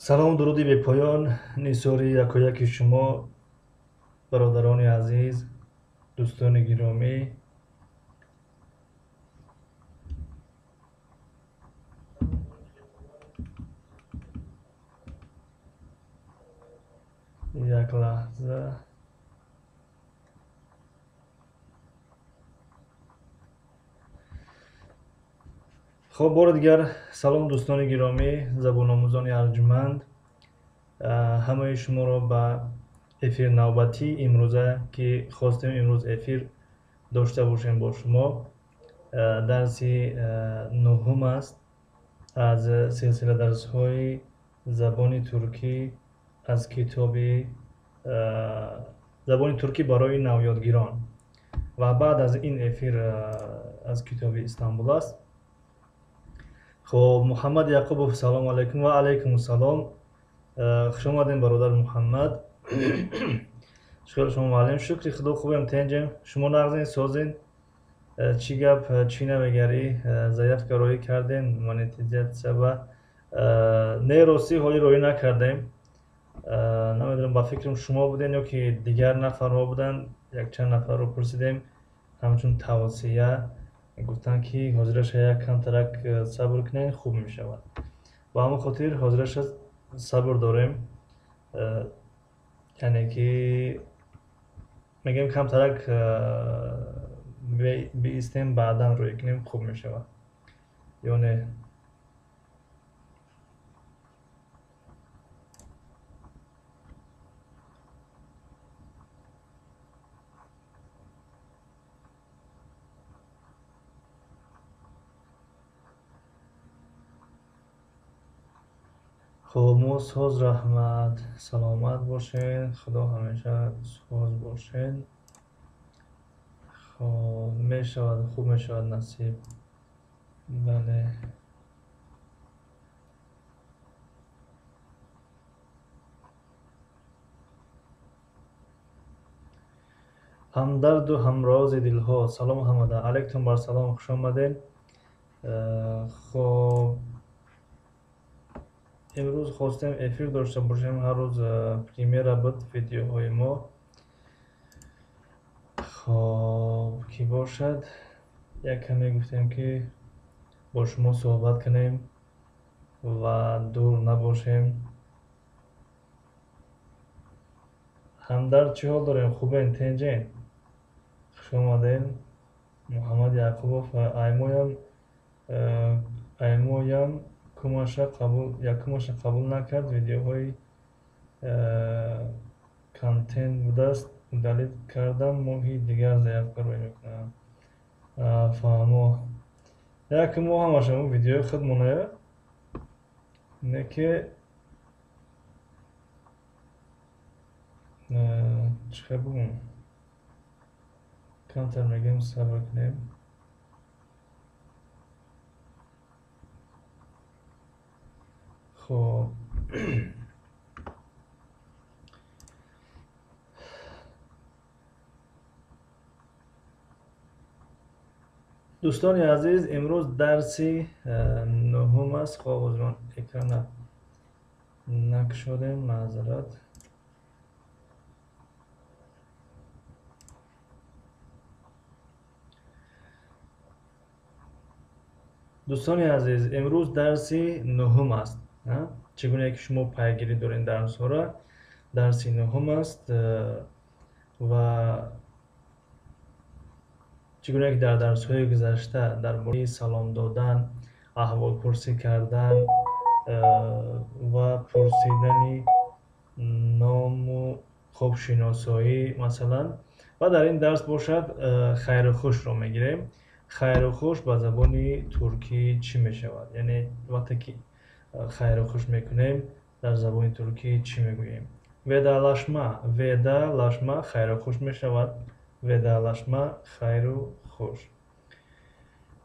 Салом, дуруди бепоён нисори якояки шумо, бародарони азиз, дӯстони гиромӣ. Як лаҳза. Хоб, бори дигар салом, дӯстони гиромӣ, забономӯзони арҷманд. Ҳамаи шуморо ба эфир навбатии имрӯза, ки хостем имрӯз эфир дошта бошем бо шумо, дарси нуҳум аст аз силсила дарсҳои забони туркӣ аз китоби забони туркӣ барои навёдгирон, ва баъд аз ин эфир аз китоби Истанбул аст. Хоб, Муҳаммад Яқубов, салому алайкум. Ва алайкум салом, хуш омадем, бародар Муҳаммад. Шукр шумо, муаллим? Шукри Худо, хубем, тенҷем. Шумо нағзин, созин? Чӣ гап, чӣ намегарӣ? Заявка роҳӣ кардем монетизатсия ба? Не, ростӣ ҳоли роҳӣ накардем. Намедонам, ба фикрам шумо будем ё ки дигар нафарҳо буданд. Якчанд нафарро пурсидем, ҳамчун тавсия гуфтанд, ки ҳозираша як камтарак сабр кунед, хуб мешавад. Ба ҳамон хотир ҳозираша сабр дорем, яъне ки мегӯем камтарак биистем, баъдан рӯй кунем, хуб мешавад ё не? Хоб, мо соз, раҳмат, саломат бошед, Худо ҳамеша соз бошед. Хоб, мешавад, хуб мешавад, насиб. Бале, ҳамдарду ҳамрози дилҳо, салом ҳамада, алайкум бар салом, хуш омадед. Хоб, имрӯз хостем эфир дошта бошем, ҳар рӯз премьера буд видеоҳои мо. Хоб, ки бошад, як каме гуфтем, ки бо шумо суҳбат кунем ва дур набошем. Ҳамдард, чӣ ҳол дорем? Хубен, тенҷен? Хуш омадед, Муҳаммад Яқубов. Аймоям якумаша қабул накард, видеоҳои контент будааст, удалить кардам, моҳи дигар заявка рӯй мекунам. Фаҳмо, як моҳ ҳамаша видеои худмоная, не ки чӣ хел бигӯм, камтар мегӯем сабр кунем. Хоб, дӯстони азиз, имрӯз дарси нуҳум аст. Хоб, озмон экрана накушодем, маъзарат. Дӯстони азиз, имрӯз дарси нуҳум аст. Чӣ гуна ки шумо пайгирӣ доред дарсҳоро, дарси нуҳум аст. Ва чӣ гуна ки дар дарсҳои гузашта дар бораи салом додан, аҳволпурсӣ кардан ва пурсидани ному хубшиносоӣ масалан, ва дар ин дарс бошад хайру хушро мегирем. Хайру хуш ба забони туркӣ чӣ мешавад? Яъне вақте ки хайру хуш мекунем, дар забони туркӣ чӣ мегӯем? Vedalaşma, vedalaşma хайру хуш мешавад. Vedalaşma, хайру хуш.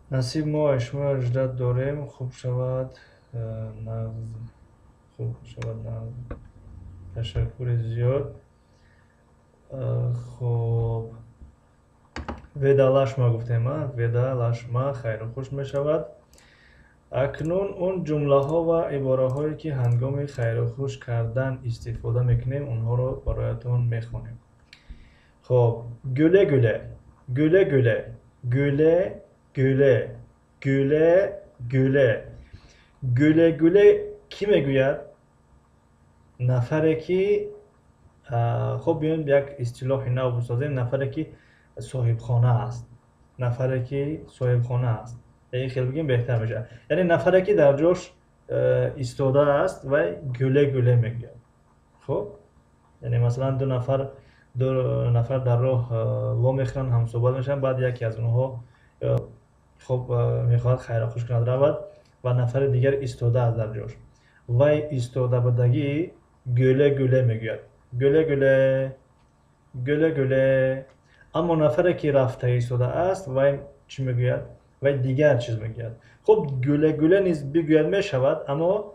Насиб, мо аз шумо ждать дорем, хуб шавад нағз, хуб шавад нағз. Ташаккури зиёд. Хуб, vedalaşma гуфтем, vedalaşma хайру хуш мешавад. Акнун он ҷумлаҳо ва ибораҳое ки ҳангоми хайру хуш кардан истифода мекунем, онҳоро бароятон мехонем. Хуб, güle güle, güle güle, güle güle, güle güle. Güle güle кӣ мегӯяд? Нафаре ки, хуб, биёем як истилоҳи нав бисозем, нафаре ки соҳибхона аст, нафаре ки соҳибхона аст, ин хел бигем беҳтар мешавад. Яъне нафаре ки дар ҷош истодааст, вай güle güle мегӯяд. Хуб, яъне масалан ду нафар дар роҳ вомехӯранд, ҳамсӯҳбат мешаванд, баъд яке аз онҳо, хуб, мехоҳад хайру хуш кунад, равад, ва нафари дигар истодааст дар ҷош. Вай истодабудагӣ güle güle мегӯяд, güle güle, güle güle. Аммо нафаре ки рафта истодааст, вай чӣ мегӯяд? Вай дигар чиз мегӯяд. Хуб, güle güle низ бигӯяд мешавад, аммо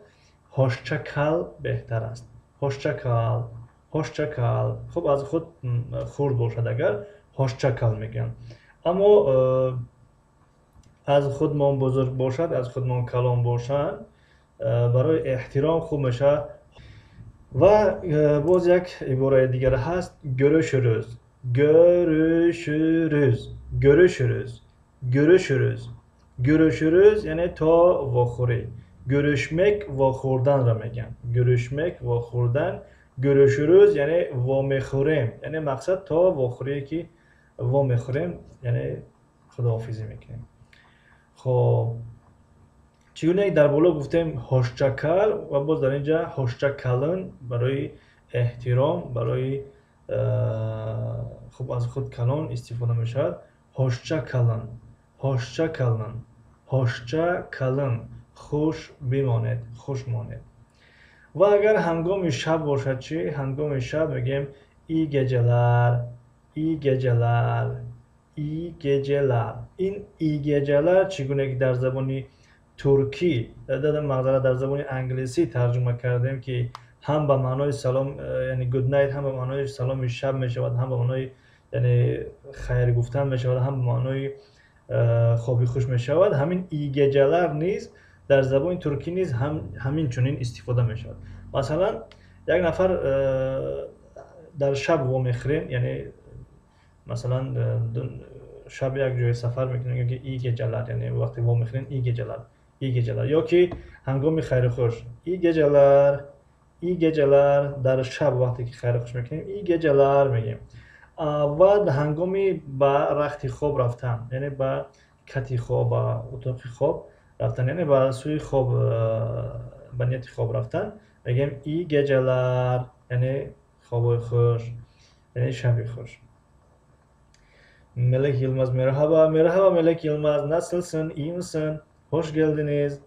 hoşça kal беҳтар аст. Hoşça kal, hoşça kal. Хуб, аз худ хурд бошад агар, hoşça kal мегӯянд, аммо аз худмон бузург бошад, аз худмон калон бошанд, барои эҳтиром хуб мешавад. Ва боз як ибораи дигар ҳаст: görüşürüz, görüşürüz, görüşürüz, görüşürüz, görüşürüz, яъне то вохӯрӣ. Görüşmek вохӯрданро мегӯянд, görüşmek вохӯрдан, görüşürüz яъне вомехӯрем, яъне мақсад то вохӯрие ки вомехӯрем, яъне худоҳофизӣ мекунем. Хоб, чӣ гуна дар боло гуфтем hoşça kal, ва боз дар инҷа hoşça kalın барои эҳтиром, барои, хуб, аз худ калон истифода мешавад. Hoşça kalın, hoşça kalın, hoşça kalın, хуш бимонед, хуш монед. Ва агар ҳангоми шаб бошад чӣ? Ҳангоми шаб мегӯем iyi geceler, iyi geceler, iyi geceler. Ин iyi geceler чӣ гуна ки дар забони туркӣ, маъзарат, дар забони англисӣ тарҷума кардем, ки ҳам ба маънои салом, яъне good night, ҳам ба маънои саломи шаб мешавад, ҳам ба маънои, яъне, хайр гуфтан мешавад, ҳам ба маънои хоби хуш мешавад, ҳамин iyi geceler низ дар забони туркӣ низ ҳамин чунин истифода мешавад. Масалан, як нафар дар шаб вомехӯрем, яъне масалан шаб як ҷое сафар мекунем, ки iyi geceler, яъне вақте вомехӯрем, iyi geceler, iyi geceler, ё ки ҳангоми хайру хуш iyi geceler, iyi geceler. Дар шаб вақте ки хайру хуш мекунем, iyi geceler мегӯем. Ва ҳангоми ба рахти хоб рафтан, яъне ба кати хоб, ба утоқи хоб рафтан, яъне ба сӯи хоб, ба нияти хоб рафтан мегӯем iyi geceler, яъне хобои хуш, яъне шаби хуш. Melek Yılmaz, merhaba. Merhaba Melek Yılmaz. Nasılsın? İyi misin? Hoş geldiniz.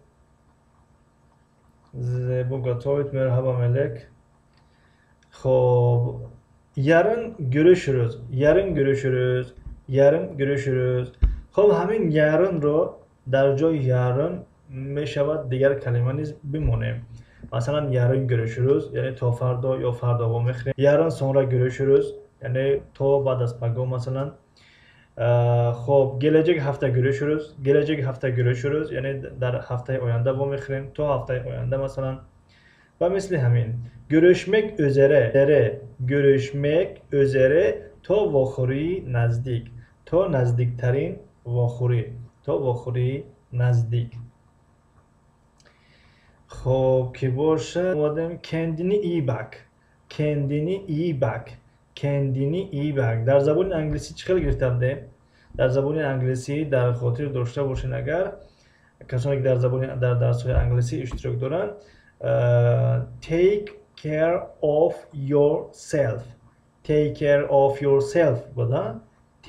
Zebo готовит. Merhaba Melek. Хоб. Yarın görüşürüz. Yarın görüşürüz. Yarın görüşürüz. Хоб, ҳамин yarın ро дар ҷои yarın мешавад дигар калима низ бимонем. Масалан, yarın görüşürüz, яъне то фардо ё фардо вомехӯрем. Yarın sonra görüşürüz, яъне то баъд аз пагоҳ масалан. Хоб, gelecek hafta görüşürüz, gelecek hafta görüşürüz, яъне дар ҳафтаи оянда вомехӯрем, то ҳафтаи оянда масалан, ва мисли ҳамин. Görüşmek üzere, görüşmek üzere, то вохӯрии наздик, то наздиктарин вохӯрӣ, то вохӯрии наздик. Хоб, ки бошад, омадем. Kendine iyi bak, kendine iyi bak, Kendini iyi bak. Дар забони англисӣ чӣ хел гирифта будем? Дар забони англисӣ дар хотир дошта бошед, агар касоне ки дар забони дар дарсҳои англисӣ иштирок доранд, take care of yourself. Take care of yourself буда.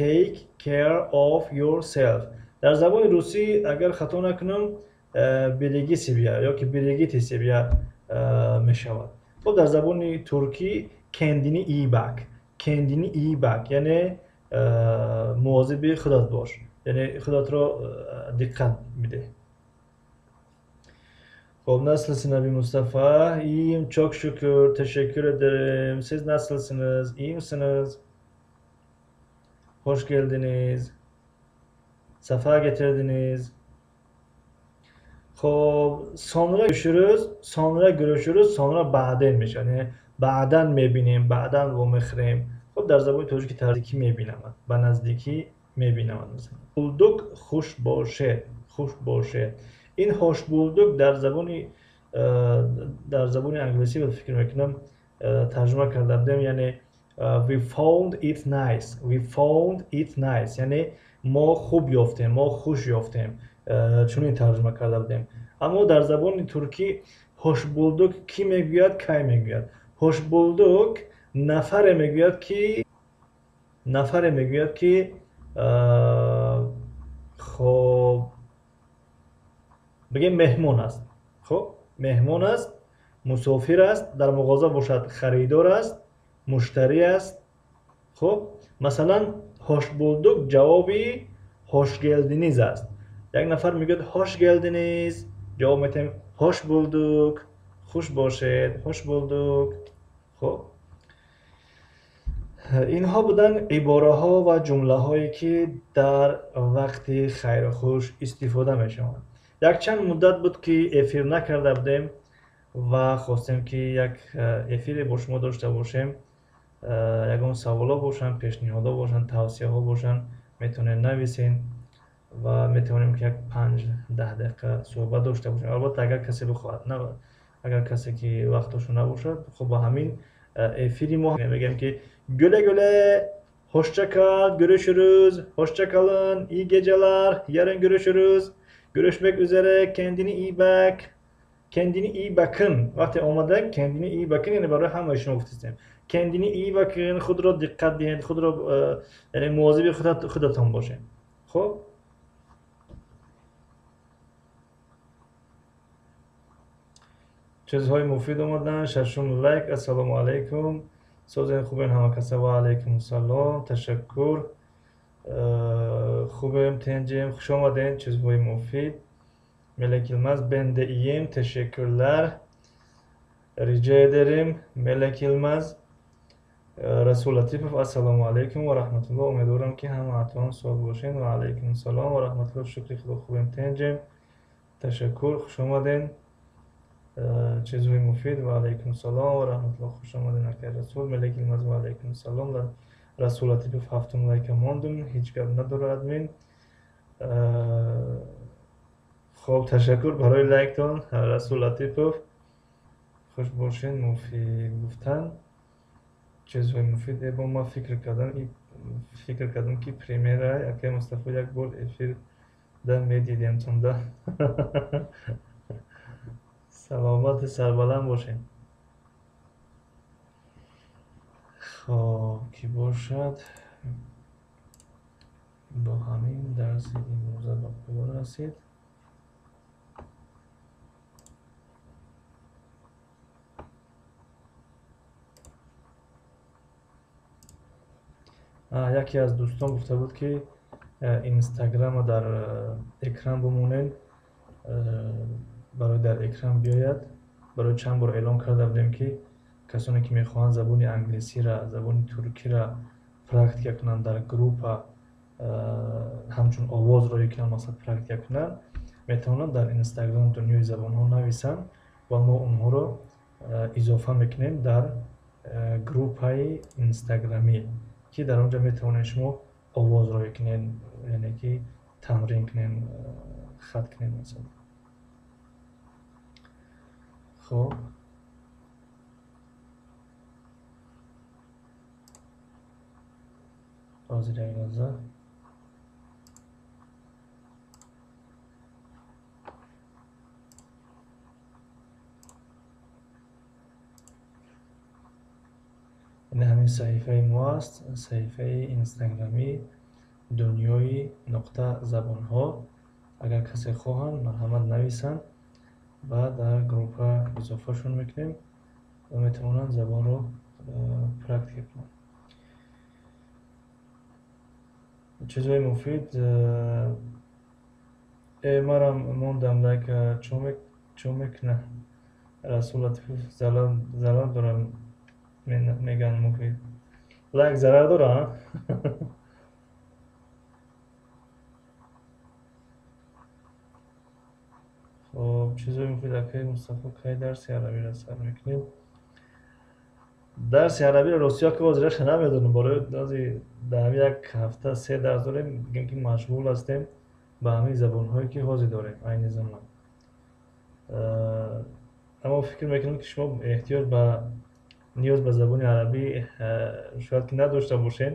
Take care of yourself. Дар забони русӣ агар хато накунам, береги себя ёки берегите себя мешавад. Хуб, дар забони туркӣ kendini iyi bak. Kendini iyi bak, яъне мувозиби худат бош, яъне худатро диққат бидеҳ. Хоб, nasılsın Abi Mustafa? İyiyim, çok şükür. Teşekkür ederim. Siz nasılsınız? İyi misiniz? Hoş geldiniz. Safa getirdiniz. Хоб, sonra görüşürüz. Sonra görüşürüz. Sonra بعدين мешавад. Яъне баъдан мебинем, баъдан вомехӯрем. Хоб, дар забони тоҷики наздикӣ мебинамад, ба наздикӣ мебинамад, масалан. Bulduk, хуш бошед, хуш бошед. Ин hoş bulduk дар забони англисӣ фикр мекунам тарҷума карда будем, яъне we found it nice. We found it nice, яъне мо хуб ёфтем, мо хуш ёфтем, чунин тарҷума карда будем. Аммо дар забони туркӣ hoş bulduk кӣ мегӯяд, кай мегӯяд? Hoş bulduk нафаре мегӯяд, ки хоб, бигем, меҳмон аст. Хуб, меҳмон аст, мусофир аст, дар муғоза бошад, харидор аст, муштарӣ аст. Хуб, масалан, hoş bulduk ҷавоби hoş geldiniz аст. Як нафар мегӯяд: "Hoş geldiniz", ҷавоб метаҳем: "Hoş bulduk", хуш бошед, hoş bulduk. Хуб, инҳо буданд ибораҳо ва ҷумлаҳое, ки дар вақти хайрухуш истифода мешаванд. Якчанд муддат буд, ки эфир накарда будем ва хостем, ки як эфире бо шумо дошта бошем. Ягон саволҳо бошанд, пешниҳодҳо бошанд, тавсияҳо бошанд, метавонед нависен ва метавонем, ки як 5-10 дақиқа суҳбат дошта бошем. Албатта, агар касе бихоҳад, агар касе ки вақтошо набошад, хуб, ба ҳамин эфири мо мегӯем, ки güle güle, hoşça kal, görüşürüz, hoşça kalın, iyi geceler, yarın görüşürüz, görüşmek üzere, kendine iyi bak, kendine iyi bakın. Вақте омада kendine iyi bakın, яъне барои ҳамаи шумо гуфтистем. Kendine iyi bakın, худро диққат диҳед, худро, яъне мувозиби худатон бошед. Хуб, чизҳои муфид омаданд. Шашум лайк. Ассалому алайкум, созен, хубен ҳама каса? Ва алайкум салом, ташаккур, хубем, тенҷем. Хуш омадем, чизҳои муфид. Мелек Yılmaz, ben de iyiyim, teşekkürler. Rica ederim, Melek Yılmaz. Расул Латипов, ассалому алайкум ва раҳматулло, умедворам, ки ҳамаатон соз бошед. Ва алайкум салом ва раҳматулло, шукри Худо, хубем, тенҷем, ташаккур, хуш омадем, чизҳои муфид. Ва алайкум салом ва раҳматулло, хуш омадем, акай Расул. Мелек Йилмаз, ва алайкум салом. Расул Латипов, ҳафтум лайка мондум, ҳеҷ гап надорад, админ. Хоб, ташаккур барои лайктон, Расул Латипов, хуш бошед. Муфид гуфтан, чизҳои муфид. Эбо, ман фикр кардам, ки премьера акай Мустафо, як бор эфирда медидемтонда. Саломату сарбаланд бошед. Хоб, кӣ бошад, бо ҳамин дарси имрӯза ба поён расид. Яке аз дӯстон гуфта буд, ки инстаграма дар экран бимонед, барои дар экран биёяд. Барои чанд бор эълон карда будем, ки касоне ки мехоҳанд забони англисира, забони туркира практика кунанд, дар группа ҳамчун овоз роҳӣ кунанд, мақсад практика кунанд, метавонанд дар инстаграм Дунёи забонҳо нависанд ва мо онҳоро изофа мекунем дар группаи инстаграмӣ, ки дар он ҷо метавонед шумо овоз роҳӣ кунед, яъне ки тамрин кунед, хат кунед, масалан. Хоб. Ҳозир як лаҳза. Ин ҳамин саҳифаи мо аст, саҳифаи инстаграмии дунёи нуқта забонҳо. Агар касе хоҳанд, марҳамат нависанд ва дар группа изофашон мекунем ва метавонанд забонро практика кунанд. Чизҳои муфид марам мондам лайк чо мекуна Расул Латифов залал дорам меган муфид. Лайк зарар дора? Хоб, чизҳои муфид акаи Мустафо, кай дарси арабиро сар мекунем? Дарси арабиро ростиё ки ҳозираша намедонам, барои ҳозир дар ҳамин як ҳафта се дарс дорем, мегӯем ки машғул ҳастем ба ҳамин забонҳое ки ҳозир дорем айни замон. Аммо фикр мекунам ки шумо эҳтиёҷ ба ниёз ба забони арабӣ шояд ки надошта бошед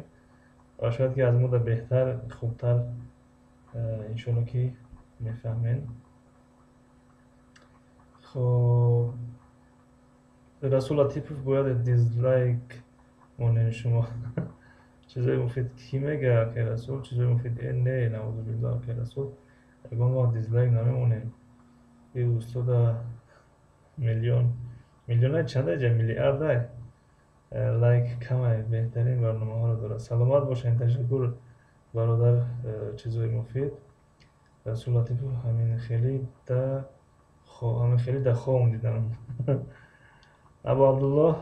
ва шояд ки аз мо да беҳтар, хубтар иншоалло ки мефаҳмед. Хоб, Расул Латипов бояд дизлайк монем шумо. Чизои муфид кӣ мега, акай Расул? Чизои муфид не, наузубилло, акай Расул, ягон вақт дизлайк намемонем. И устода миллион миллионай чанда ҷа миллиардай лайк камай, беҳтарин барномаҳоро дорад. Саломат бошед, ташаккур бародар, чизои муфид. Расул Латипов ҳамин хеле да хом дидам. Абу Абдуллоҳ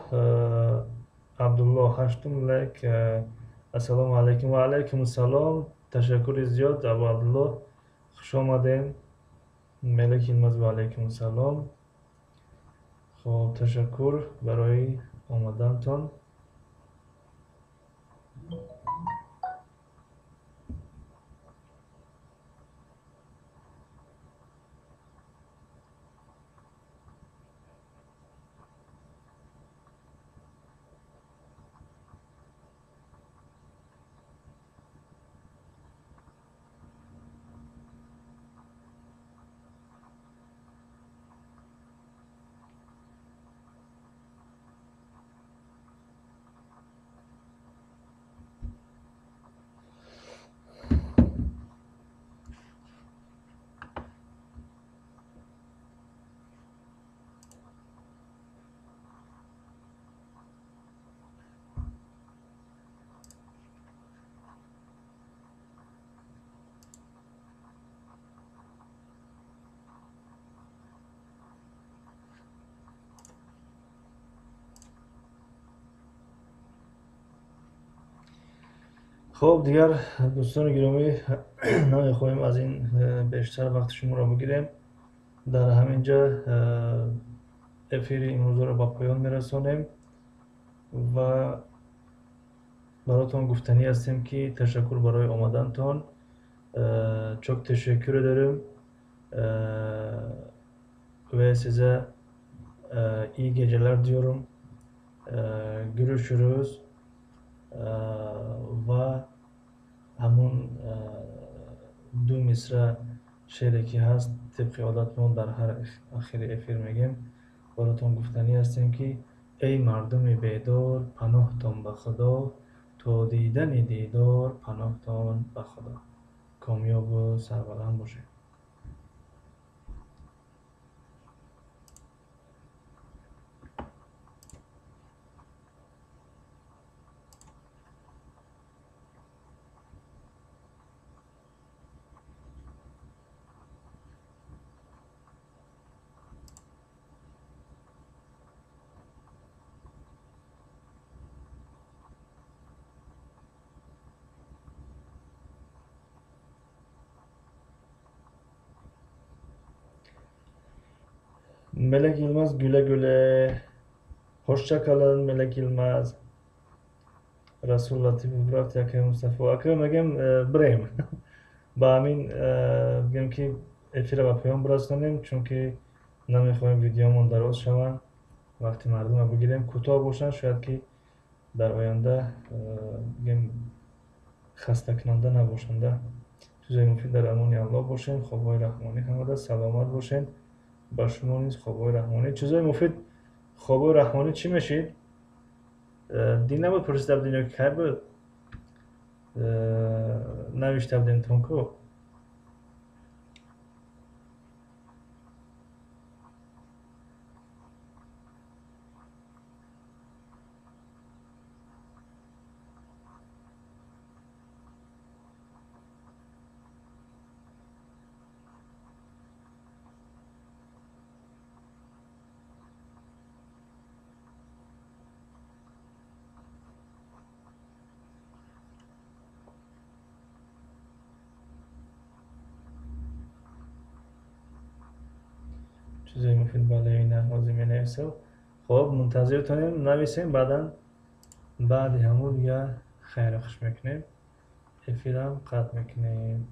Абдуллоҳ ҳаштум лайк. Ассалому алайкум ва алайкум ассалом. Ташаккури зиёд Абу Абдуллоҳ, хуш омадем. Мелек Йилмаз ва алайкум ассалом. Хоб, ташаккур барои омадантон. Хоб, дигар дӯстони гиромӣ, намехоҳем аз ин бештар вақти шуморо бигирем. Дар ҳамин ҷа эфири имрӯзаро ба поён мерасонем ва баротон гуфтанӣ ҳастем ки ташаккур барои омадантон. Çok teşekkür ederim. Ve size iyi geceler diyorum. Görüşürüz. Ва ҳамун ду мисра шеъре ки ҳаст, тибқи одатмон дар ҳар ахири эфир мегем, баротон гуфтанӣ ҳастем ки эй мардуми бедор, паноҳтон ба Худо, то дидани дидор, паноҳтон ба Худо. Комёбу сарбаланд бошед. Melek Yılmaz güle güle. Hoşça kalın Melek Yılmaz. Rasul Latifov рафт якай Мустафо. Акай мегем бирем. Ба ҳамин бигем ки эфира ба поён бирасонем, чунки намехоҳем видеомон дароз шаванд. Вақти мардумро бигирем, кӯтоҳ бошанд, шояд ки дар оянда бигем. Хастакунанда набошанда. Чизои муфид дар амони Аллоҳ бошен. Хобҳои раҳмонӣ ҳамада саломат бошен. Ба шумо низ хобҳои раҳмонӣ. Чизои муфид, хобҳои раҳмонӣ чӣ мешид? Дин набуд пурсида будем ё кай буд? Навишта будем тонку. Чизои муфид бале, ина ҳозир менависам. Хоб, мунтазиртонем, нависем, баъдан баъди ҳамун дигар хайру хуш мекунем, эфирам қатъ мекунем.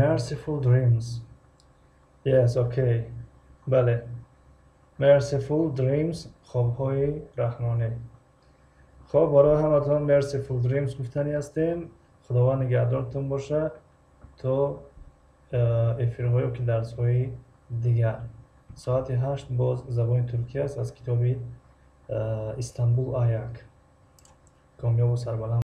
Merciful Dreams. Yes, okay. Бале. Merciful Dreams, хобҳои раҳмонӣ. Хоб, барои ҳаматон Merciful Dreams гуфтанӣ ҳастем. Худованд нигаҳдортон боша то эфирҳое ки дарсҳои дигар. Соати 8 боз забони туркӣ аст аз китоби Истанбул А1. Комёбу сарбаланд.